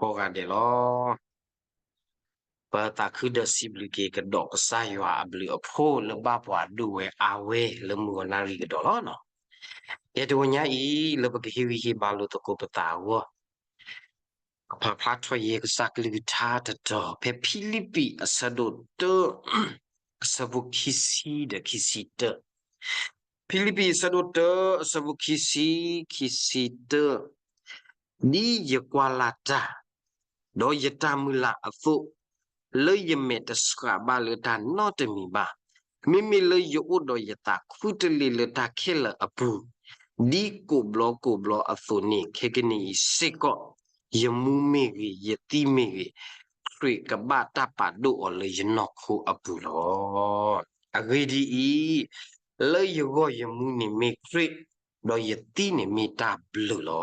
ကိးဂၤဒဲးလီၤ. ပသးခုဒီးစံးဘျုးက့ၤကဒီးကစၢ်ယွၤအဘျုးအဖှိၣ်လၢဘၣ်ပှၤဒိၣ်ဝဲအါဝဲလၢမုၢ်ဂီၤနၣ်ရံၣ်ကဒီးလီၤ. ယဲတဂီၤညါအံၤ လၢပကဟ့ၣ်ဂံၢ်ဟ့ၣ်ဘါလိာ်သကိးပသးအဂီၢ် ကပာ်ဖျါထီၣ်ယဲကစၢ်ကလုၢ်ကထါတတီၤ ဖဲဖံလံးပံးအဆၢဒိၣ်တၢ အဆၢဖိခံဆံဒီးခံဆံတၢ. ဖံလံးပံးအဆၢဒိၣ်တၢ အဆၢဖိခံဆံ, ခံဆံတၢ. ဒ်ယကွၢ်လၢ်တၢ် ဒီးယတၢ်မုၢ်လၢ်အသိး, လၢယမဲာ်တဆှးဘၣ်လၢတၢ်နီတမံၤဘၣ်. မ့မ့ၢ်လၢယအိၣ်ဒီးယသးခူတလ့ၤလၢတၢ်ခဲလၢာ်အပူၤ, ဒ်ကိးဘျီကိးဘျီအသိးန့ၣ် ခဲကနံၣ်အံၤစ့ၢ်ကီး, ယမူမ့ၢ်ဂ့ၤ, ယသံမ့ၢ်ဂ့ၤ, ခရံာ်ကဘၣ်တၢ်ပာ်ဒိၣ်အီၤလၢယနီၢ်ခိအပူၤလီၤ. အဂ့ၢ်ဒ်အံၤ, လၢယဂီၢ်ယမူန့ၣ်မ့ၢ်ခရံာ်, ဒီးယသံန့ၣ်မ့ၢ်တၢ်ဘျုးလီၤ.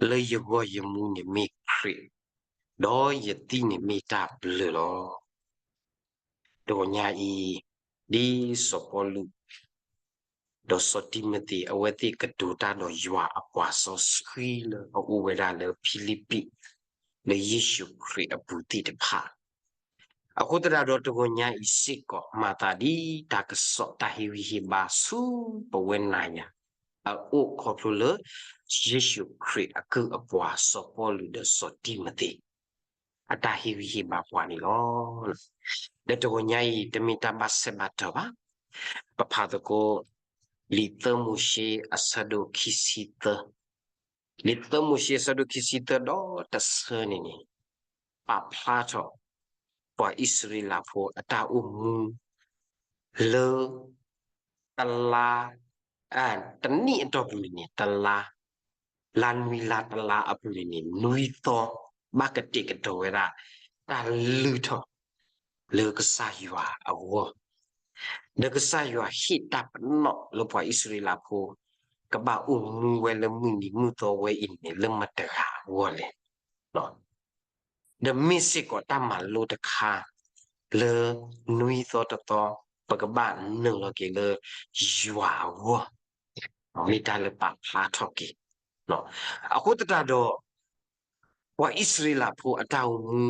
လၢယဂီၢ်ယမူန့ၣ်မ့ၢ်ခရံာ်, ဒီးယသံန့ၣ်မ့ၢ်တၢ်ဘျုးလီၤ. တဂီၤညါအံၤ, ဒ်စီၤပီလူး ဒီးစီၤတံၤမသ့း အဝဲသ့ၣ်ကတိၤတၢ်ဒီးယွၤအပှၤစီဆှံလၢအအိၣ်ဝဲဒၣ်လၢဖံလံးပံး လၢယ့ၣ်ၡူးခရံာ်အပူၤသ့ၣ်တဖၣ် အဃိသတးဒီးတဂီၤညါအံၤစ့ၢ်ကီး မၤသးဒ်တၢ်ကစီၣ်တၢ်ဟ့ၣ်ဂံၢ်ဟ့ၣ်ဘါဆူပဝဲနၤယၤ အအိၣ်ခီဖျိလၢ ယ့ၣ်ၡူးခရံာ်အကုၢ်အပှၤစီၤပီလူးဒီးစီၤတံၤမသ့း အတၢ်ဟ့ၣ်ဂံၢ်ဟ့ၣ်ဘါပှၤန့ၣ်လီၤ. ဒီးတဂီၤညါအံၤ တမ့ၢ်တၢ်ဘၣ်ဆၢဘၣ်တီၤဘၣ်. ပဖးသကိး လံာ်သၢမိၤၡ့အဆၢဒိၣ်ခံဆံသၢ လံာ်သၢမိၤၡ့အဆၢဒိၣ်ခံဆံသၢဒီးတဆၢန့ၣ်န့ၣ် ပာ်ဖျါထီၣ် ပှၤအံၣ်စရ့လးဖိအတၢ်အိၣ်မူ လၢ တလါ တနံၣ်အတီၢ်ပူၤန့ၣ်န့ၣ် တလါ လါနွံလါတလါအပူၤန့ၣ်န့ၣ် နွံသီ ဘၣ်ကတဲာ်ကတီၤဝဲဒၣ် တၢ်လုၢ်ထီၣ် လၢကစၢ်ယွၤအဂီၢ် ဒီးကစၢ်ယွၤဟ့ၣ်တၢ်ပနီၣ်လၢပှၤအံၣ်စရ့လးဖိ ကဘၣ်အိၣ်မူဝဲလၢမုၢ်နံၤမုၢ်သီဝဲအံၤန့ၣ် လၢမတၤတဂၤအဂီၢ်လဲၣ်. ဒီးမ့ၢ်စ့ၢ်ကီးတၢ်မၤလိတခါ လၢနွံသီတသီ ပကဘၣ်နုာ်လီၤက့ၤလၢယွၤအဂီၢ် မ့ၢ်တၢ်လၢပာ်ဖျါထီၣ်က့ၤ. အဃိသတးဒီး ပှၤအံၣ်စရ့လးဖိအတၢ်အိၣ်မူ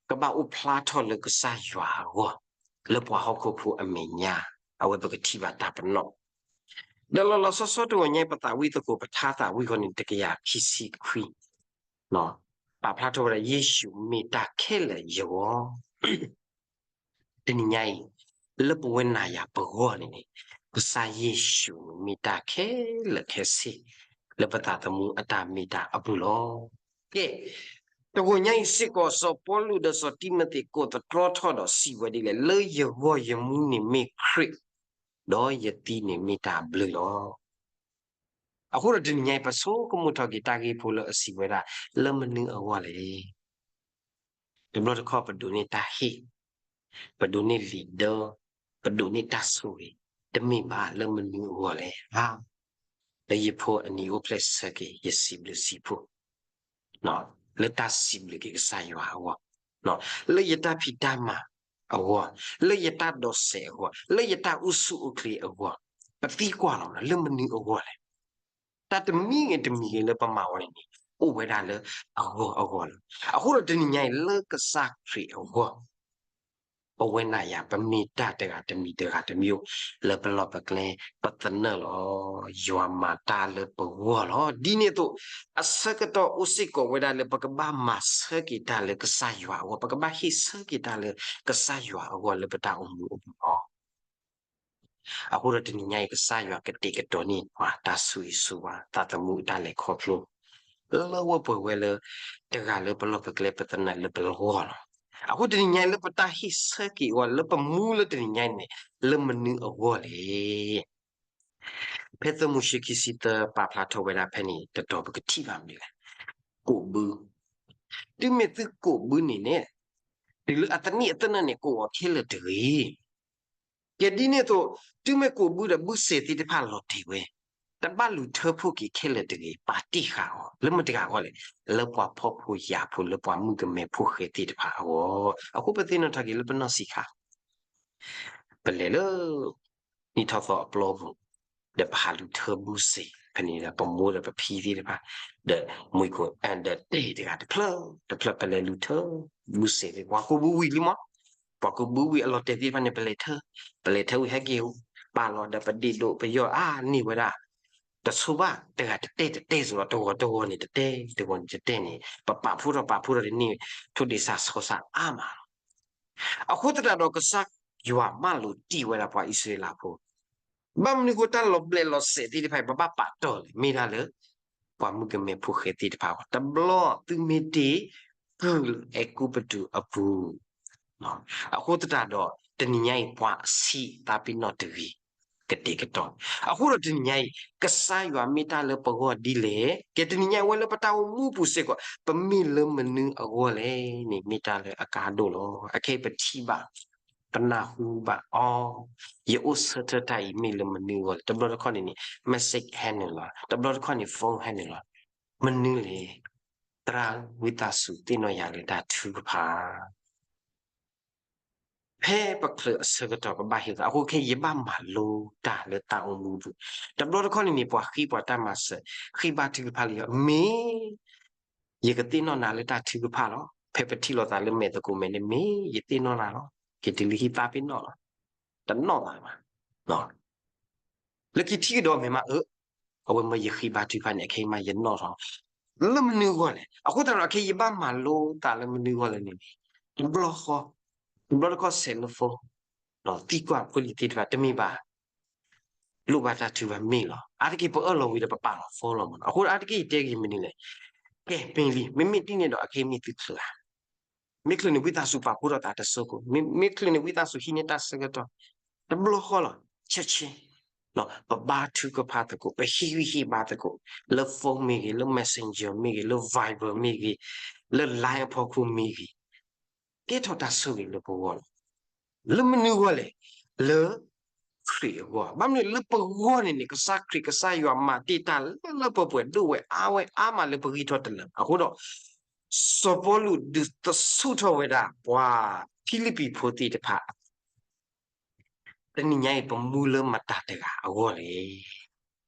ကဘၣ်အိၣ်ဖျါထီၣ်လၢကစၢ်ယွၤအဂီၢ် လၢပှၤဟီၣ်ခိၣ်ဖိအမဲာ်ညါ အဝဲပကထံၣ်ဘၣ်တၢ်ပနီၣ် ဒီးလီၤလီၤဆီဆီတဂီၤညါ ပသးဝံၣ်သကိး ပထါသးဝံၣ်ဃီန့ၣ် တကယၤခံဆံခွံ ပာ်ဖျါထီၣ်ဝဲဒၣ် ယ့ၣ်ၡူးမ့ၢ်တၢ်ခဲလၢာ်ယဂီၢ် တနံၤညါအံၤ လၢပဝဲနၤယၤပဂီၢ်န့ၣ်န့ၣ် ကစၢ်ယ့ၣ်ၡူးန့ၣ်မ့ၢ်တၢ်ခဲလၢာ်ခဲဆ့ လၢပသးသမူအတၢ်မ့ၢ်တၢ်အပူၤလီၤ. ကဲ, တဂီၤညါအံၤစ့ၢ်ကီး စီၤပီလူးဒီးစီၤတံၤမသ့း ကိးသတြီထီၣ်ဒီးစံးဝဲဒ်လဲၣ်, လၢယဂီၢ်ယမူန့ၣ်မ့ၢ်ခရံာ်, ဒီးယသံန့ၣ်မ့ၢ်တၢ်ဘျုးလီၤ. အဃိဒီးတနံၤညါအံၤ ပဆိကမိၣ်ထီၣ်က့ၤတၢ်ဂ့ၢ်ဖိလၢအစံးဝဲဒၣ် လၢမနုၤအဂီၢ်လဲၣ်. တဘျီတခီၣ်ပဒိးန့ၢ်တၢ်ဟ့ၣ်, ပဒိးန့ၢ်လံာ်ဒၢ, ပဒိးန့ၢ်တၢ်ဆိၣ်ဂ့ၤ, တမ့ၢ်ဘၣ်လၢမနုၤအဂီၢ်လဲၣ်. လၢယဖိအနံၤအိၣ်ဖျဲၣ်ဆၢက့ၤ ယစံးဘျုးစံးဖှိၣ်, လၢတၢ်စံးဘျုးက့ၤကစၢ်ယွၤအဂီၢ်, လၢယတၢ်ဖံးတၢ်မၤအဂီၢ်, လၢယတၢ်ဒိးစဲးအဂီၢ်, လၢယတၢ်အိၣ်ဆူၣ်အိၣ်ချ့အဂီၢ်, ပသံကွၢ်လီၤ လၢမနုၤအဂီၢ်လဲၣ်. တၢ်တမံၤဂ့ၤတမံၤဂ့ၤလၢပမၤအီၤန့ၣ်န့ၣ် အိၣ်ဝဲဒၣ်လၢအဂီၢ်အဂီၢ်လီၤ. အဃိဒီးတနံၤညါအံၤ လၢကစၢ်ခရံာ်အဂီၢ် ပဝဲနၤယၤ ပမ့ၢ်တၢ်တဂၤတမံၤတဂၤတမံၤအိၣ် လၢပလီၢ်ပကျဲ ပသနၢၣ်လီၤ. ယွၤမၤတၢ်လၢပဂီၢ်လီၤ. ဒ်န့ၣ်အသိး အဆၢကတီၢ်အိၣ်စ့ၢ်ကီးဝဲဒၣ်လၢ ပကဘၣ်မၤဆၢက့ၤတၢ်လၢကစၢ်ယွၤအဂီၢ်, ပကဘၣ်ဟ့ၣ်ဆၢက့ၤတၢ်လၢကစၢ်ယွၤအဂီၢ်လၢပတၢ်အိၣ်မူအပူၤလီၤ. အဃိဒီးတနံၤညါအံၤ ကစၢ်ယွၤကတဲာ်ကတီၤန့ၢ်ပှၤတၢ်ဆိၣ်ဂ့ၤဆိၣ်ဝါ သးသမူအတၢ်လဲၤခီဖျိ လၢဝဲပှဲၤဝဲလၢ တဂၤလၢပလီၢ်ပကျဲ ပသနၢၣ်လၢပဂီၢ်လီၤ. အဃိတနံၤညါအံၤ လၢပတၢ်ဟ့ၣ်ဆၢက့ၤအဂီၢ် လၢပမူလၢတနံၤညါအံၤန့ၣ် လၢမနုၤအဂီၢ်လဲၣ်. ဖဲသၢမိၤၡ့ခံဆံသၢ ပာ်ဖျါထီၣ်ဝဲဒၣ်ဖဲန့ၣ် တတီၤပကထံၣ်ဘၣ်မနုၤလဲၣ်. ကိးဘု တုၤမ့ၢ်သုကိးဘုန့ၣ်န့ၣ် တုၤလၢအသနံၣ်အသနၢၣ်န့ၣ် ကိးအီၤခဲလၢာ်တဂ့ၤ. ကဲဒ်န့ၣ်အသိး တုၤမ့ၢ်ကိးဘုဒီး ဘုစဲးသ့ၣ်တဖၣ်လီၤတဲာ်ဝဲ, တဘၣ်လူၤထၢဖှိၣ်က့ၤခဲလၢာ်တဂ့ၤ, ပာ်တ့ၢ်ဃာ်အီၤ လၢမတၤတဂၤအဂီၢ်လဲၣ်, လၢပှၤဖှီၣ်ဖိယာ်ဖိ လၢပှၤမုၣ်ကမဲဖိဃဲသ့ၣ်တဖၣ်အဂီၢ်. အဃိပသ့ၣ်နီၣ်ထီၣ်က့ၤလၢပနီၢ်ဆံးခါ ပလဲၤလၢ နံၣ်ထီၣ်သီအပျီပူၤ ဒီးပဟးလူၤထၢဘုစဲး ဖဲန့ၣ်ဒီးပမိၢ်ဒီးပဖံသ့ၣ်တဖၣ် ဒီးမူခိၣ် ဒီးတဲတဂၤတဖျၢၣ်တဖျၢၣ် ပလဲၤလူၤထၢ ဘုစဲးသ့ၣ် ပှၤကူးဘုဝံၤလံမး, ပှၤကူးဘုဝံၤအလီၤတဲာ်သ့ၣ်တဖၣ်န့ၣ် ပလဲၤထၢ ပလဲၤထၢဝံၤဟဲက့ၤ ပာ်လီၤဒီးပဒ့ၣ်ဒိၣ်ပယီၢ်အါန့ၢ်ဝဲဒၣ် တဆိဘၣ် တဂၤတတဲတတဲစ့ၢ်လီၤ တဂီၤတဂီၤန့ၣ်တတဲ တဂီၤန့ၣ်တတဲန့ၣ် ပပာ်ဖှိၣ်ထီၣ်ပာ်ဖှိၣ်ထီၣ်ဒ်န့ၣ် ထိၣ်ဒ့ၣ်ဆၣ်ဆီဆၣ်အါမးလီၤ. အဃိသတးဒီးကစၢ်ယွၤမၢလိာ်တံၢ်ဝဲဒၣ်ပှၤအံၣ်စရ့လးဖိ ဘၣ်မနုၤအဃိတၢ်လီၤဘျဲးလီၤစဲးသ့ၣ်တဖၣ်အံၤ ပဘၣ်ပာ်တီၢ်လဲၣ် မ့ၢ်ဒၣ်လၢ ပှၤမုၣ်ကမဲဖိဃဲသ့ၣ်တဖၣ်အဂီၢ် တဘျီသုမ့ၢ်တ့ၢ်ကုၢ်လၢအဲၤကူပတူးအပူၤ အဃိသတးဒီး တနံၤညါအံၤပှၤဆံးသးပ့ၤနီၣ်တဂ့ၤ ကတဲာ်ကတီၤ အဃိဒီးတနံၤညါအံၤ ကစၢ်ယွၤမ့ၢ်တၢ်လၢပဂီၢ်ဒ်လဲၣ် ကဲတနံၤညါအံၤဝဲလၢပတၢ်အိၣ်မူပူၤစ့ၢ်ကီး ပမ့ၢ်လၢမနုၤအဂီၢ်လဲၣ်န့ၣ် မ့ၢ်တၢ်လၢအကါဒိၣ်လီၤ. အခဲအံၤပထံၣ်ဘၣ် ပနၢ်ဟူဘၣ်အီၤ ယအိၣ်ဆၢထၢၣ်တၢ်အံၤမ့ၢ်လၢမနုၤအဂီၢ်လဲၣ် တဘျီတခီၣ်န့ၣ်န့ၣ် message ဟဲနုာ်လီၤ တဘျီတခီၣ်န့ၣ် phone ဟဲနုာ်လီၤ မနုၤလဲၣ် သရၣ်ဧၢ ဝံသးစူၤသ့ၣ်နီၣ်ယၤလၢတၢ်ထုကဖၣ် ဖဲပချုးအဆၢကတီၢ်ပဘၣ်ဟ့ၣ်သး အဃိခဲအံၤယဘၣ်မၤလိတၢ်လၢတၢ်အိၣ်မူပူၤ တဘျီတခီၣ်န့ၣ်န့ၣ် ပှၤဃ့ပှၤတၢ်မၤစၢၤ ဃ့ဘါထုကဖၣ်လၢယၤ မ့ၢ် ယကသ့ၣ်နီၣ်နၤလၢတၢ်ထုကဖၣ်လီၤ. ဖဲပထံၣ်လိာ်သးလၢမဲာ်သကိးမဲာ်န့ၣ် မ့ၢ်ယသ့ၣ်နီၣ်နၤလီၤ. က့ၤတုၤလၢဟံၣ်သးပ့ၤနီၣ်လီၤ. တနီၣ်ဘၣ်ဘၣ် လၢခံထံၣ်ကဒီးမ့ၢ်မးအၢ အဝဲမၢယဃ့ဘါထုကဖၣ်န့ၣ် အခဲအံၤမးယနီၣ်ထီၣ် လၢမနုၤအဂီၢ်လဲၣ်. အဃိသတးဒီးခဲအံၤယဘၣ်မၤလိသးလၢမနုၤအဂီၢ်လဲၣ်န့ၣ်န့ၣ် တဘျီဃီ တဘျီတခီၣ်ဆဲးလၢ phone ဒီးသံကွၢ်ဖိလံၤသ့ၣ်တဖၣ် တမ့ၢ်ဘၣ် လိၣ်ဘၣ်တၢ်ထုကဖၣ်မ့ၢ်လီၤ. အါတက့ၢ်ပအၢၣ်လီၤဝံၤဒီးပပာ်လီၤ phone လီၤမးနီၤ. အဃိအါတက့ၢ်ယတဲက့ၤမနုၤလဲၣ်. ကဲမ့ၢ်လံ မ့မ့ၢ်ဒ်န့ၣ်ဒီးအခဲအံၤမ့ၢ်သုချုးဧါ မ့ၢ်ချုးန့ၣ် ဝံသးစူၤပာ်ဖှိၣ်ထီၣ်သးတစိၢ်ဖိ, မ့မ့ၢ်ချုးန့ၣ် ဝံသးစူၤဟံးန့ၢ်တၢ်ဆၢကတီၢ်, တဘျီဃီလီၤ, ဆၢဆ့, ပဘါထုကဖၣ်သကိး, ပဟ့ၣ်ဂံၢ်ဟ့ၣ်ဘါသကိး, လၢ phone မ့ၢ်ဂ့ၤ, လၢ Messenger မ့ၢ်ဂ့ၤ, လၢ Viber မ့ၢ်ဂ့ၤ, လၢ Line အဖီခိၣ်မ့ၢ်ဂ့ၤ, ကဲထီၣ်တၢ်ဆိၣ်ဂ့ၤလၢပဂီၢ်လီၤ. လၢမနုၤအဂီၢ်လဲၣ်, လၢ ခရံာ်အဂီၢ်, ဘၣ်မနုၤလၢပဂီၢ်န့ၣ်န့ၣ် ကစၢ်ခရံာ်ကစၢ်ယွၤမၤတ့ၢ်တၢ်လၢလၢပှဲၤပှဲၤဒိၣ်ဝဲအါဝဲအါမးလၢပဂံၢ်ထီၣ်တလၢာ်, အဃိဒီး စီၤပီလူးဒုးသဆူၣ်ထီၣ်ဝဲဒၣ် ပှၤဖံလံးပံၤဖိသ့ၣ်တဖၣ် တနံၤညါအံၤ ပမူလၢမတၤတဂၤအဂီၢ်လဲၣ်.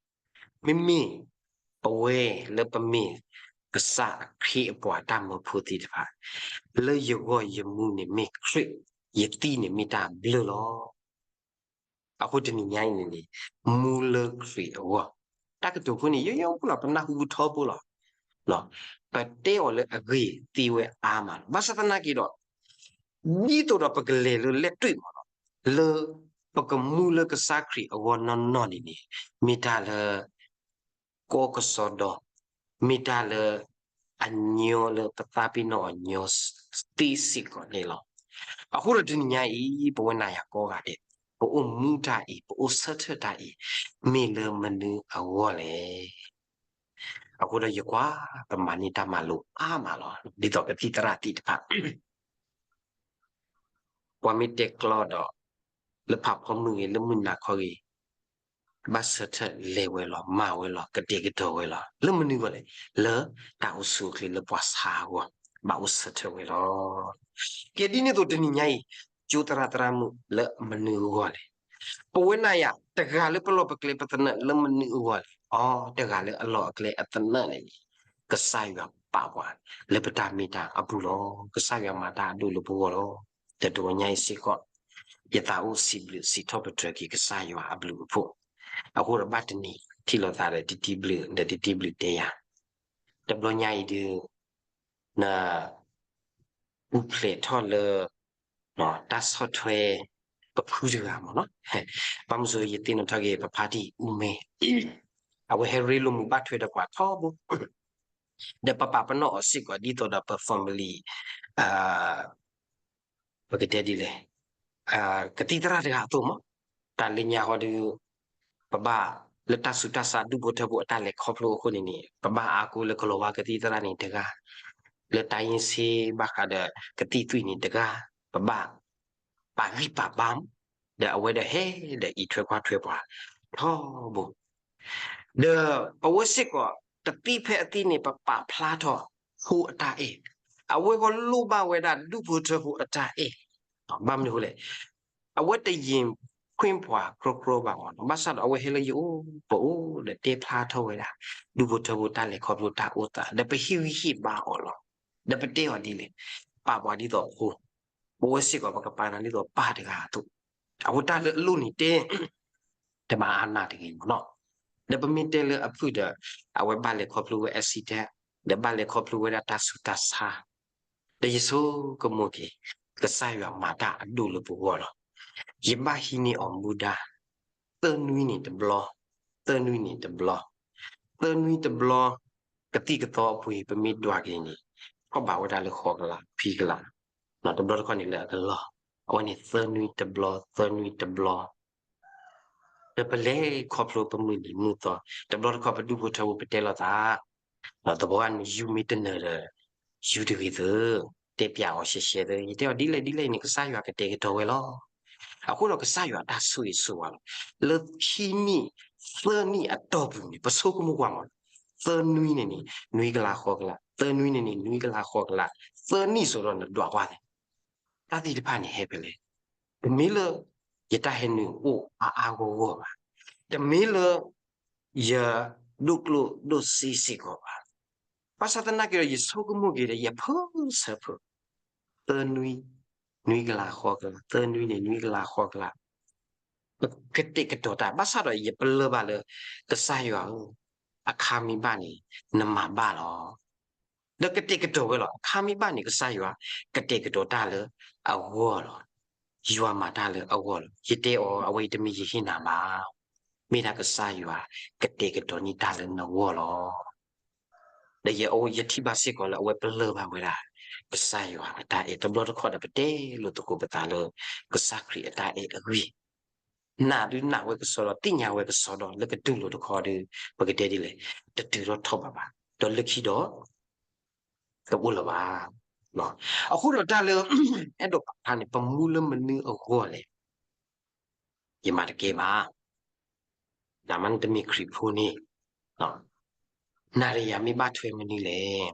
မ့မ့ၢ်ပဝဲလၢပမ့ၢ်ကစၢ်အခ့အပှၤတၢ်မၢဖိသ့ၣ်တဖၣ်, လၢယဂီၢ်ယမူန့ၣ်မ့ၢ်ခရံာ်, ယသံန့ၣ်မ့ၢ်တၢ်ဘျၢလီၤ. အဃိတနံၤညါအံၤန့ၣ်န့ၣ် မူလၢခရံာ်အဂီၢ်, တၢ်ကတိၤဖိန့ၣ် ယိယိဖိလီၤ, ပနၢ်ဟူထီဘိလီၤ. ပတဲအီၤလၢအဂ့ၢ်သ့ဝဲအါမးလီၤ. ဘၣ်ဆၣ်သနာ်က့ဒီး ဒ်သိးဒီးပကလဲၤလၢလဲၤတွံၢ်မးလီၤ, လၢပကမူလၢကစၢ်ခရံာ်အဂီၢ်နီၢ်နီၢ်န့ၣ်န့ၣ် မ့ၢ်တၢ်လၢ ကီကစီဒီ, မ့ၢ်တၢ်လၢ အညီလၢပသးပ့ၤနီၣ်အညီသ့စ့ၢ်ကီးန့ၣ်လီၤ. အဃိဒီးတနံၤညါအံၤ ပဝဲနၤယၤကိးဂၤဒဲး ပအိၣ်မူတၢ်အံၤ ပအိၣ်ဆၢထၢၣ်တၢ်အံၤ မ့ၢ်လၢမနုၤအဂီၢ်လဲၣ်. အဃိဒီးယကွၢ် ပမၤန့ၢ်တၢ်မၤလိအါမးလီၤ. ဒ်သိးကသံၣ်သရၣ်သ့ၣ်တဖၣ် ပှၤမ့ၢ်တဲကျီဒီး လၢဖးဖီမုၢ်ဂ့ၤ လၢမုၢ်နၤခီဂ့ၤ ဘၣ်ဆၢထၢၣ်လဲၤဝဲလီၤ မၤဝဲလီၤ ကတဲာ်ကတီၤဝဲလီၤ. လၢမနုၤအဂီၢ်လဲၣ်, လၢတၢ်အိၣ်ဆူၣ်အိၣ်ချ့လၢပှၤဆါအဂီၢ် ဘၣ်အိၣ်ဆၢထၢၣ်ဝဲလီၤ. ကဲဒ်န့ၣ်အသိးတနံၤညါအံၤ ကၠိသရၣ်သရၣ်မုၣ်လၢမနုၤအဂီၢ်လဲၣ်. ပဝဲနၤယၤ တဂၤလၢပလီၢ်ပကျဲပသနၢၣ်လၢမနုၤအဂီၢ်လဲၣ်. အိ တဂၤလၢအလီၢ်အကျဲအသနၢၣ်န့ၣ်န့ၣ် ကစၢ်ယွၤပာ်ပှၤလၢပတၢ်မ့ၢ်တၢ်အပူၤလီၤ. ကစၢ်ယွၤမၤတၢ်အဒိၣ်လၢပဂီၢ်လီၤ. တတဝီညါအံၤစ့ၢ်ကီး ယသးအိၣ်စံးဘျုးစံးထီၣ်ပတြၢၤက့ၤကစၢ်ယွၤအဘျုးအဖှိၣ်, အဃိဒီးဘၣ်တနံၤ ထံၣ်လိာ်သးဒီးတံတံဘျုး ဒီးတံတံဘျုးတဲယၤ, တဘျီညါအံၤဒုး န ပူၤဖျဲးထီၣ်လၢ တၢ်ဆီၣ်ထွဲ ပဖုတဂၤမ့ၢ်နီၤ, ဘၣ်မနုၤယသ့ၣ်နီၣ်ထီၣ်က့ၤ ပဖါတံၢ်အူမဲ အဝဲဟဲရ့လိာ်မုာ်ဘၣ်ထွဲဒီးပှၤထီဘိ ဒီးပပာ်ပနီၣ်အီၤစ့ၢ်ကီးဒ်သိးဒီးပ family ပကတဲဒ်လဲၣ်, ကသံၣ်သရၣ်တဂၤအသိးမး, တၢ်လၢညါဃီဒီး ပဘၣ်လၢတၢ်ဆူးတၢ်ဆါ ဒူၣ်ဖိထၢဖိအတၢ်လဲၤခီဖျိအဃိန့ၣ်န့ၣ် ပဘၣ်အါကိလၢကလီၤဝါကသံၣ်သရၣ်န့ၣ်တဂၤ, လၢတၢ်ယ့ၢ်ဆ့ဘၣ်ဃးဒီးကသံၣ်သွံၣ်န့ၣ်တဂၤ, ပဘၣ် ပာ်ဂံၢ်ပာ်ဘါမး, ဒီးအဝဲဒီးဟဲဒီးအံးထွဲကွၢ်ထွဲပှၤထီဘိ ဒီးပဝဲစ့ၢ်ကီး တသံဖဲအသံန့ၣ် ပပာ်ဖျါထီၣ်ဖိအတၢ်အဲၣ်, အဝဲဃီလိၣ်ဘၣ်ဝဲဒၣ်ဒူၣ်ဖိထၢဖိအတၢ်အဲၣ်, ဘၣ်မနုၤအဃိလဲၣ်, အဝဲတယံာ် ခွ့ပှၤကြီကြီဘၣ်အီၤလီၤ. ဘၣ်ဆၣ်ဒီးအဝဲဟဲလၢယအိၣ် ပအိၣ်ဒီးတဲဖျါထီၣ်ဝဲဒၣ် ဒူၣ်ဖိထၢဖိတၢ်လဲၤခီဖျိတၢ်အိၣ်သး ဒီးပဟ့ၣ်ဂံၢ်ဟ့ၣ်ဘါအီၤလီၤ. ဒီးပတဲအီၤဒ်လဲၣ်, ပာ်ပှၤဒ်သိးဖိ, ပဝဲစ့ၢ်ကီးပကပာ်နၤဒ်သိးပၢ်တဂၤအသိး, အဃိတၢ်လၢအလိၣ်န့ၣ်တဲ တဘၣ်အါနၢ်တဂ့ၤမ့ၢ်နီၤ. ဒီးပမ့ၢ်တဲလၢအဖုၣ်ဒီး အဝဲဘၣ်လဲၤခီဖျိဝဲ accident, ဒီးဘၣ်လဲၤခီဖျိဝဲဒၣ်တၢ်ဆူးတၢ်ဆါ, ဒီးယဆိကမိၣ်က့ၤ ကစၢ်ယွၤမၤတၢ်အဒိၣ်လၢပဂီၢ်လီၤ. ယဘၣ်ဟံးန့ၢ်အီၤမူဒါ သၢနွံန့ၣ်တဘျီ, သၢနွံန့ၣ်တဘျီ, သၢနွံတဘျီ, ကသံၣ်ကသီအပှ့ၤ ပမ့ၢ်ဒွးက့ၤန့ၣ် ထီၣ်ဘးဝဲဒၣ်လၢဃိးကလး ခွံကလး, တဘျီတခီၣ်န့ၣ်လၢအကလီၢ်, အဝဲန့ၣ်သၢနွံတဘျီ သၢနွံတဘျီ ဒီးပလဲၤခီဖျိပမုၢ်နံၤမုၢ်သီ, တဘျီတခီၣ်ပဒူၣ်ဖိထၢဖိပတဲလိာ်သး, ဒီးသပှၢ်န့ၣ် ယူၤမ့ၢ်တနၢၤဒီး ယူၤတဂ့ၤသု, တဲပျးအီၤရှဲရှဲသု, ယတဲအီၤဒ်လဲၣ်ဒ်လဲၣ်န့ၣ် ကစၢ်ယွၤကတဲာ်ကတီၤဝဲလီၤ. အဃိဒီးကစၢ်ယွၤတၢ်ဆိၣ်ဂ့ၤဆိၣ်ဝါလီၤ. လၢခံနံၣ် သၢနံၣ်အတီၢ်ပူၤန့ၣ် ပဆိကမိၣ်ကွၢ်မး, သၢနွံန့ၣ်န့ၣ် နွံကလးဃိးကလး, သၢနွံန့ၣ်န့ၣ် နွံကလးဃိးကလး, သၢနံၣ်စိၤဒီးနဒွးကွၢ်သ့ တၢ်သ့ၣ်တဖၣ်န့ၣ်ဟဲဖဲလဲၣ်. တမ့ၢ်လၢ ယတၢ်ဟဲနုာ်အိၣ်အါအါဂီၢ်ဂီၢ်ဘၣ်. တမ့ၢ်လၢ ယဒိၣ်ကျိၣ်ဒိၣ်စ့စ့ၢ်ကီးဘၣ်. ဘၣ်ဆၣ်သနာ်က့ဒီး ယဆိကမိၣ်က့ၤဒီး ယဖၢဆၢဖၢ, သၢနွံ, နွံကလးဃိးကလး, သၢနွံန့ၣ် နွံကလးဃိးကလး, ကတဲာ်ကတီၤတၢ်, ဘၣ်ဆၣ်ဒီးယပလၢၢ်ဘၣ်လၢ ကစၢ်ယွၤဧၢ, အခါမ့ၢ်ဘၣ်န့ၣ် နမၤဘၣ်လီၤ. ဒီးကတဲာ်ကတီၤဝဲလီၤ. အခါမ့ၢ်ဘၣ်န့ၣ် ကစၢ်ယွၤကတဲာ်ကတီၤတၢ်လၢအဂီၢ်လီၤ. ယွၤမၤတၢ်လၢအဂီၢ်လီၤ. ယတဲအီၤ အဝဲအံၤတမ့ၢ်ယဟ့ၣ်နၤဘၣ်. မ့ၢ်ဒၣ်ကစၢ်ယွၤကတဲာ်ကတီၤန့ၢ်တၢ်လၢနဂီၢ်လီၤ. ဒီးယထံၣ်ဘၣ်စ့ၢ်ကီးလၢအဝဲပလၢၢ်ဘၣ်ဝဲဒၣ် ကစၢ်ယွၤအတၢ်အဲၣ် တဘျီတခီၣ်ဒီး ပတဲလိာ်သကိးပသးလၢ ကစၢ်ခရံာ်အတၢ်အဲၣ်အဂ့ၢ် နာ်ဒုးနာ်ဝဲကစီဒီ သ့ၣ်ညါဝဲကစီဒီ လၢကတူၢ်လိာ်တခီဒီး ပကတဲဒ်လဲၣ်, တတုၤထီၣ်ထီၣ်ဘးဘၣ်, ဒီးလၢခံဒီး တအိၣ်လၢၤဘၣ်. အဃိဒီးတၢ်လၢ အဲၣ်ဒိးပာ်ဖျါန့ၣ် ပမူလၢမနုၤအဂီၢ်လဲၣ်. ယမၤတကဲဘၣ်. နမ့ၢ်တမ့ၢ်ခရံာ်ဖိန့ၣ် နၤဒီးယၤမ့ၢ်ဘၣ်ထွဲမနုၤလဲၣ်.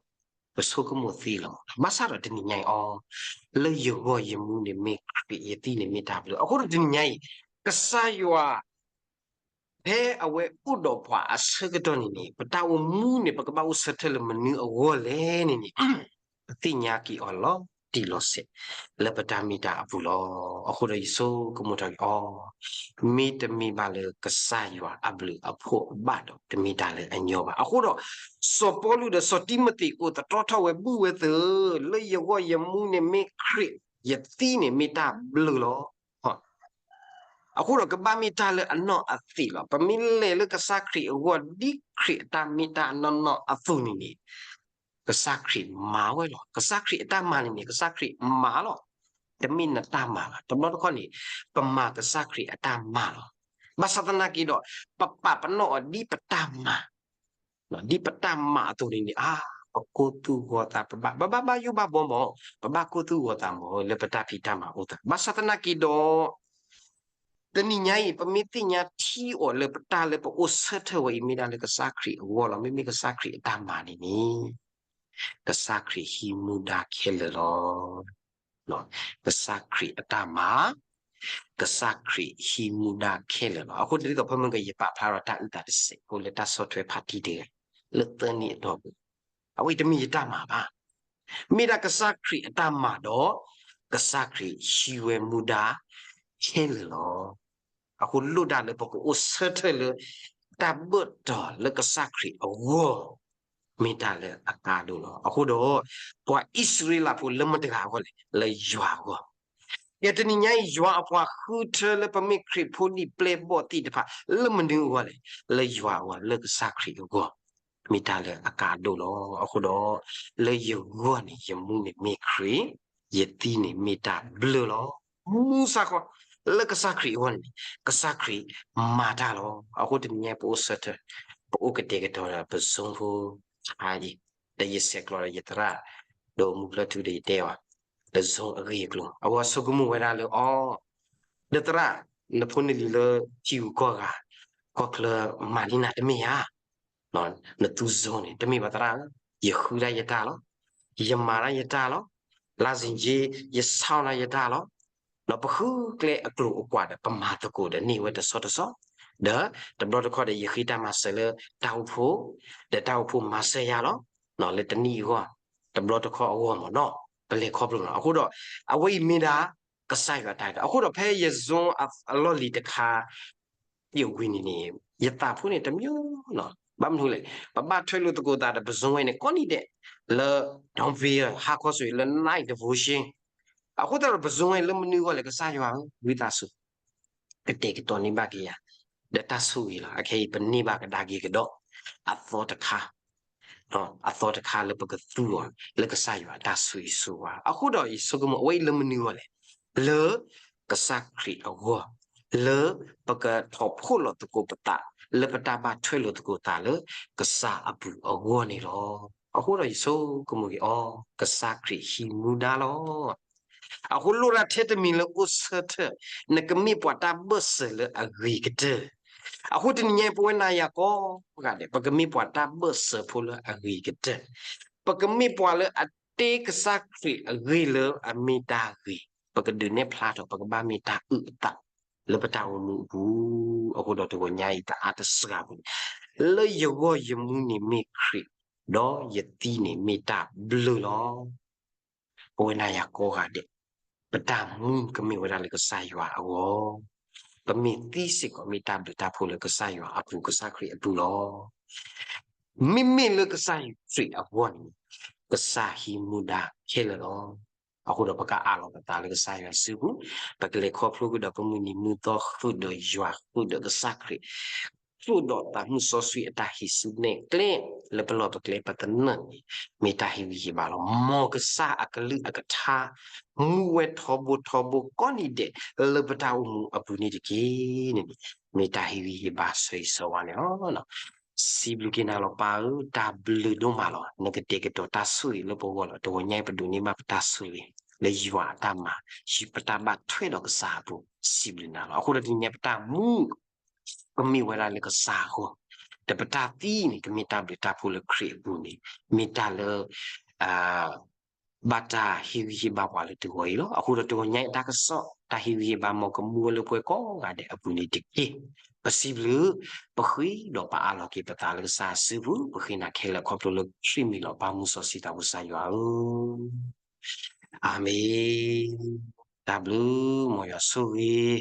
ပဆိကမိၣ်သ့လီၤ. ဘၣ်ဆၣ်ဒီးတနံၤညါအံၤအီၤ လၢယဂီၢ်ယမူန့ၣ်မ့ၢ်ခရံာ် ယသံန့ၣ်မ့ၢ်တၢ်ဘျုး. အဃိဒီးတနံၤညါအံၤ ကစၢ်ယွၤ ဖဲအဝဲအိၣ်ဒီးပှၤအဆၢကတီၢ်န့ၣ်န့ၣ် ပတၢ်အိၣ်မူန့ၣ် ပကဘၣ်အိၣ်ဆၢထၢၣ်လၢမနုၤအဂီၢ်လဲၣ်န့ၣ်န့ၣ် ပသ့ၣ်ညါက့ၤအီၤလီၤတံၢ်လီၤဆဲး လၢပတၢ်မ့ၢ်တၢ်အပူၤလီၤ. အဃိဒီးယဆိကမိၣ်ထီၣ်က့ၤအီၤ မ့တမ့ၢ်ဘၣ်လၢကစၢ်ယွၤအဘျုးအဖှိၣ်ဘၣ်ဒီး တမ့ၢ်တၢ်လၢအညီဘၣ်. အဃိဒီး စီၤပီလူးဒီးစီၤတံၤမသ့းအိၣ်သတြီထီၣ်ဝဲဘူၣ်ဝဲသၢ, လၢယဂီၢ်ယမူန့ၣ်မ့ၢ်ခရံာ်, ယသံန့ၣ်မ့ၢ်တၢ်ဘျုးလီၤ. အဃိဒီးကဘၣ်မ့ၢ်တၢ်လၢအနီၢ်အသံးလီၤ. ပမ့ၢ်လဲၤလၢကစၢ်ခရံာ်အဂီၢ် ဒ်ခရံာ်အတၢ်မ့ၢ်တၢ်နီၢ်နီၢ်အသိးန့ၣ်န့ၣ် ကစၢ်ခရံာ်မၤဝဲလီၤ. ကစၢ်ခရံာ်အတၢ်မၤန့ၣ်န့ၣ် ကစၢ်ခရံာ်မၤလီၤ. တမ့ၢ်နတၢ်မၤဘၣ်. တဘျီတခီၣ်န့ၣ် ပမၤကစၢ်ခရံာ်အတၢ်မၤလီၤ. ဘၣ်ဆၣ်သနာ်က့ဒီး ပပာ်ပနီၣ်အီၤဒ်ပတၢ်မၤ ဒ်ပတၢ်မၤအသိးန့ၣ်န့ၣ် အါ ပကိၢ်သူၣ်ဂီၤသး ပဘၣ် ပဘၣ်ဘၣ်ယိၣ်ဘၣ်ဘီမး, ပဘၣ်ကိၢ်သူၣ်ဂီၤသးမး လၢပတၢ်ဖံးတၢ်မၤအိၣ်သး. ဘၣ်ဆၣ်သနာ်က့ဒီး တနံၤညါအံၤ ပမ့ၢ်သ့ၣ်ညါထံအီၤလၢပတၢ်လၢပအိၣ်ဆၢထၢၣ်ဝဲအံၤ မ့ၢ်ဒၣ်လၢကစၢ်ခရံာ်အဂီၢ်လီၤ. မ့မ့ၢ်ကစၢ်ခရံာ်အတၢ်မၤန့ၣ်န့ၣ် ကစၢ်ခရံာ်ဟံးမူဒါခဲလၢာ်လီၤ. ကစၢ်ခရံာ်အတၢ်မၤ, ကစၢ်ခရံာ်ဟံးမူဒါခဲလၢာ်လီၤ. အဃိဒ်သိးဖဲမုၢ်ကယပာ်ဖျါထီၣ်တၢ်အုၣ်သးတစဲးဖိ လၢတၢ်ဆီၣ်ထွဲဖးတံၢ်တဂၤ လၢသၢနံၣ်အတီၢ်ပူၤ, အဝဲတမ့ၢ်ယတၢ်မၤဘၣ်. မ့ၢ်ဒၣ်ကစၢ်ခရံာ်အတၢ်မၤဒီး ကစၢ်ခရံာ်ဟံးဝဲမူဒါခဲလၢာ်လီၤ. အဃိလိၣ်ဒၣ်လၢပကအိၣ်ဆၢထၢၣ်လၢ တၢ်ဘၢၣ်တီၤလၢကစၢ်ခရံာ်အဂီၢ် မ့ၢ်တၢ်လၢအကါဒိၣ်လီၤ. အဃိဒီး ပှၤအံၣ်စရ့လးဖိလၢမတၤတဂၤအဂီၢ်လဲၣ်, လၢယွၤအဂီၢ်. ကဲတနံၤညါအံၤ ယွၤအပှၤဃုထၢလၢပမ့ၢ်ခရံာ်ဖိဒံးပျဲၢ်ဘီၣ်သ့ၣ်တဖၣ် လၢမနုၤအဂီၢ်လဲၣ်, လၢယွၤအဂီၢ်, လၢကစၢ်ခရံာ်အဂီၢ် မ့ၢ်တၢ်လၢအကါဒိၣ်လီၤ. အဃိဒီး လၢယဂီၢ်န့ၣ် ယမူန့ၣ်မ့ၢ်ခရံာ်, ယသံန့ၣ်မ့ၢ်တၢ်ဘျုးလီၤ. မူစ့ၢ်ကီး လၢကစၢ်ခရံာ်အဂီၢ်န့ၣ် ကစၢ်ခရံာ်မၤတၢ်လီၤ. အဃိတနံၤညါပအိၣ်ဆၢထၢၣ်, ပအိၣ်ကတဲာ်ကတီၤဒီးပ zone ဖိခါအံၤ, ဒီးယဆဲးကျိးဒီးယသရၣ် ဒီးမူဖျၢၣ်ထူဒီးယတဲအီၤ, ဒီး zone အဂ့ၢ်အကျိၤ အဝဲဆိကမိၣ်ဝဲဒၣ်လၢအီၤ ဒီးသရၣ်, နဖိနလံၤလၢထံဂုၤကီၢ်ဂၤ ကီၢ်ချၢမၤန့ၢ်နၤတမ့ၢ်ဧါ. နသူ zone န့ၣ် တမ့ၢ်ဘၣ်သရၣ်ဧၢ, ယဃုဒၣ်ယတၢ်လီၤ. ယမၤဒၣ်ယတၢ်လီၤ. လါစ့ၣ်က့ ယဆီၣ်ဒၣ်ယတၢ်လီၤ. ဒီးပဃုကျဲအကျိၤအကွာ်ဒီး ပမၤသကိးဒီးန့ၢ်ဝဲတဆီတဆီ, ဒီးတဘျီတခီၣ်ဒီး ယဃ့တၢ်မၤစၢၤလၢတၢ်အိၣ်ဖှိၣ်, ဒီးတၢ်အိၣ်ဖှိၣ်မၤစၢၤယၤလီၤ, လၢတနံၣ်အဂီၢ်, တဘျီတခီၣ်အဂီၢ်မ့ၢ်နီၤ, ပလဲၤခီဖျိလီၤ. အဃိဒီး အဝဲအံၤမ့ၢ်ဒၣ် ကစၢ်ယွၤတၢ်ဂ့ၢ်, အဃိဒီးဖဲယzoneအလီၢ်လံၤတခါ ယဝံၤန့ၣ်န့ၣ် ယသးဖိန့ၣ်တမံၤလီၤ. ဘၣ်မနုၤလဲၣ်, ပဘၣ်ထွဲလိာ်သကိးသးဒီးပzoneဝဲန့ၣ် ကိးနံၤဒဲး လၢ Don Vale ဟါခီဆိၣ်ဂ့ၤ လၢ night devotion. အဃိသတးဒီးပzoneဝဲလၢမနုၤအဂီၢ်လဲၣ်, ကစၢ်ယွၤဧၢ, ဝံသးစူၤ ကတဲာ်ကတီၤန့ၢ်ဘၣ်က့ၤယၤ ဒီးတၢ်ဆိၣ်ဂ့ၤလီၤ. အခဲအံၤပန့ၢ်ဘၣ်ကဒါက့ၤကဒီး အသီတခါ အသီတခါလၢပကသူအီၤ လၢကစၢ်ယွၤအတၢ်ဆိၣ်ဂ့ၤဆိၣ်ဝါ. အဃိဒီးယဆိကမိၣ် အဝဲအံၤလၢမနုၤအဂီၢ်လဲၣ်, လၢကစၢ်ခရံာ်အဂီၢ်, လၢပကထီၣ်ဖှိၣ်လိာ်သကိးပသး, လၢပတၢ်ဘၣ်ထွဲလိာ်သကိးသးလၢကစၢ်အပူၤအဂီၢ်န့ၣ်လီၤ. အဃိဒီးယဆိကမိၣ်က့ၤအီၤ, ကစၢ်ခရံာ်ဟံးမူဒါလီၤ. အဃိလိၣ်ဒၣ်ထဲတမံၤလၢအိၣ်ဆၢထၢၣ်, နကမ့ၢ်ပှၤတၢ်ဘၢၣ်စၢၤလၢအဂ့ၤကတၢၢ်. အဃိတနံၤညါ ပဝဲနၤယၤကိးဂၤဒဲး ပကမ့ၢ်ပှၤတၢ်ဘၢၣ်စၢၤဖိလၢအဂ့ၤကတၢၢ်, ပကမ့ၢ်ပှၤလၢအတ့ကစၢ်ခရံာ်အဂ့ၢ်လၢအမ့ၢ်တၢ်ဂ့ၤ, ပကဒုးနဲၣ်ဖျါထီၣ် ပကဘၣ်မ့ၢ်တၢ်အုၣ်အသး လၢပတၢ်အိၣ်မူအပူၤ. အဃိဒီးတဂီၤညါအံၤ တအါတစှၤပူၤန့ၣ်, လၢယဂီၢ်ယမူန့ၣ်မ့ၢ်ခရံာ်, ဒီးယသံန့ၣ်မ့ၢ်တၢ်ဘျုးလီၤ. ပဝဲနၤယၤကိးဂၤဒဲး, ပတၢ်မူကမ့ၢ်ဝဲဒၣ်လၢကစၢ်ယွၤအဂီၢ်, ပမ့ၢ်သံစ့ၢ်ကီး မ့ၢ်တၢ်ဘျုးတၢ်ဖှိၣ်လၢကစၢ်ယွၤအပူၤ ကစၢ်ခရံာ်အပူၤလီၤ. မ့မ့ၢ်လၢကစၢ်ယွၤခရံာ်အဂီၢ်န့ၣ်, ကစၢ်ဟံးမူဒါခဲလၢာ်လီၤ. အဃိဒီးပကအးလီၤပသးလၢကစၢ်ယွၤစုပူၤ, ပကလဲၤခီဖျိကဒီးပမုၢ်နံၤမုၢ်သီ ဃုာ်ဒီးယွၤ ဃုာ်ဒီးကစၢ်ခရံာ်, ဃုာ်ဒီးသးမုၢ်စီဆှံအတၢ်ဟံးစုနဲၣ်ကျဲ လၢပလီၢ်ပကျဲပသနၢၣ်န့ၣ်, မ့ၢ်တၢ်ဟ့ၣ်ဂံၢ်ဟ့ၣ်ဘါလီၤ. မ်ကစၢ်အကလုၢ်အကထါ မူဝဲထီဘိထီဘိကိးနံၤဒဲး လၢပတၢ်အိၣ်မူအပူၤန့ၣ်တက့ၢ်န့ၣ်န့ၣ်, မ့ၢ်တၢ်ဟ့ၣ်ဂံၢ်ဟ့ၣ်ဘါဆၢဂ့ၤဆၢဝါန့ၣ်လီၤ. စံးဘျုးက့ၤနၤလီၤပၢ်ဧၢ, တၢ်ဘျုးဒိၣ်မးလီၤ. နကတဲာ်ကတီၤတၢ်ဆိၣ်ဂ့ၤလၢပဂီၢ်လီၤ. တဂီၤညါအံၤ ပဒိးန့ၢ်ဘၣ်ပတၢ်ဆိၣ်ဂ့ၤ လၢယွၤအတၢ်မၤ, ပတၢ်ဘၣ်ထွဲဒီးကစၢ်အပူၤ, စံးဘျုးနၤလီၤ. အဃိဒီးတနံၤညါပတၢ်မူ ကမ့ၢ်ဝဲဒၣ်လၢကစၢ်အဂီၢ်, ဒီးပတၢ်သံန့ၣ် ကမ့ၢ်တၢ်ဘျုးတၢ်ဖှိၣ်လၢခရံာ်အပူၤန့ၣ်, မ့ၢ်တၢ်လၢ ဘၣ်တၢ်ဟ့ၣ်ဂံၢ်ဟ့ၣ်ဘါပှၤလၢတဂီၤအံၤလီၤ. အဃိဒီးတဂီၤညါအံၤ တၢ်ကစီၣ် တၢ်ဟ့ၣ်ဂံၢ်ဟ့ၣ်ဘါ မ်ကမူဝဲလၢပှၤကိးဂၤဒဲးအပူၤန့ၣ်တက့ၢ်. ပစံးဘျုး, ပဃ့ဒီးပအးလီၤက့ၤပသးလၢကစၢ်စုပူၤ, ပဃ့နၤခဲလၢာ်ခီဖျိလၢခရံာ်မံၤလီၤ. ပၢ်မူစီဆှံသးဘိကစၢ်ယွၤဧၢ, အၤမ့ၣ်. တၢ်ဘျုး, မ်ယွၤဆိၣ်ဂ့ၤ